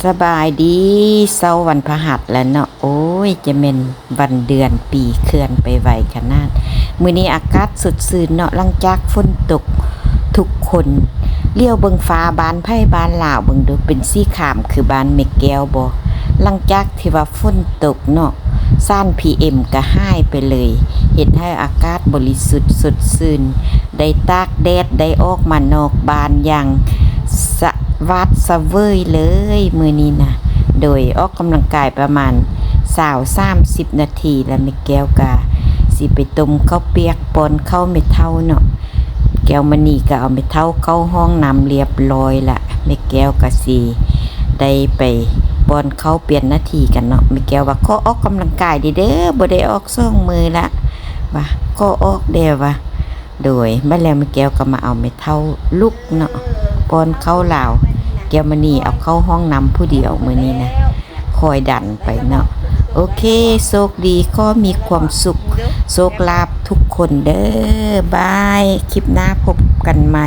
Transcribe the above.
ສະບາຍດີ ເຊົ້າວັນພະຫັດແລ້ວເນາະ. ໂອ້ຍ ຈະແມ່ນວັນເດືອນປີເຄື່ອນໄປໄວຂະໜາດ. ມື້ນີ້ອາກາດສົດຊື່ນເນາະ ຫຼັງຈາກຝົນຕົກ. ທຸກຄົນຫຼຽວເບິ່ງຟ້າບ້ານໃຜບ້ານລາວເບິ່ງດູ ເປັນສີຄາມຄືບ້ານແມ່ແກ້ວບໍ່? ຫຼັງຈາກທີ່ວ່າຝົນຕົກເນາະ ສານ ພີເອັມ ກໍຫາຍໄປເລີຍ ເຮັດໃຫ້ອາກາດບໍລິສຸດສົດຊື່ນ ໄດ້ຕາກແດດ ໄດ້ອອກມານອກບ້ານຢ່າງສະຫວາດສະເຫວີຍເລີຍມື້ນີ້ນະ. ໂດຍອອກກຳລັງກາຍປະມານຊາວ ສາມສິບນາທີ ແລ້ວແມ່ແກ້ວກະຊິໄປຕົ້ມເຂົ້າປຽກປ້ອນເຂົ້າແມ່ເຖົ້າເນາະ. ແກ້ວມະນີກໍເອົາແມ່ເຖົ້າເຂົ້າຫ້ອງນ້ຳລຽບລ້ອຍລະ ແມ່ແກ້ວກໍຊິໄດ້ໄປປ້ອນເຂົ້າ ປ່ຽນໜ້າທີ່ກັນເນາະ. ແມ່ແກ້ວວ່າ ຂໍອອກກຳລັງກາຍເດີ້ ບໍ່ໄດ້ອອກສອງມື້ລະ ວ່າ ຂໍອອກແດ່ວ່າ. ໂດຍ ບັດແລ້ວແມ່ແກ້ວກໍມາເອົາແມ່ເຖົ້າລຸກເນາະ ປ້ອນເຂົ້າລາວ. ແກ້ວມະນີເອົາເຂົ້າຫ້ອງນ້ຳຜູ້ດຽວມື້ນີ້ນະ ຄອຍດັນໄປເນາະ. ໂອເຄ ໂຊກດີ ຂໍມີຄວາມສຸກ ໂຊກລາບທຸກຄົນເດີ້. ບາຍ ຄລິບໜ້າພົບກັນໃໝ່.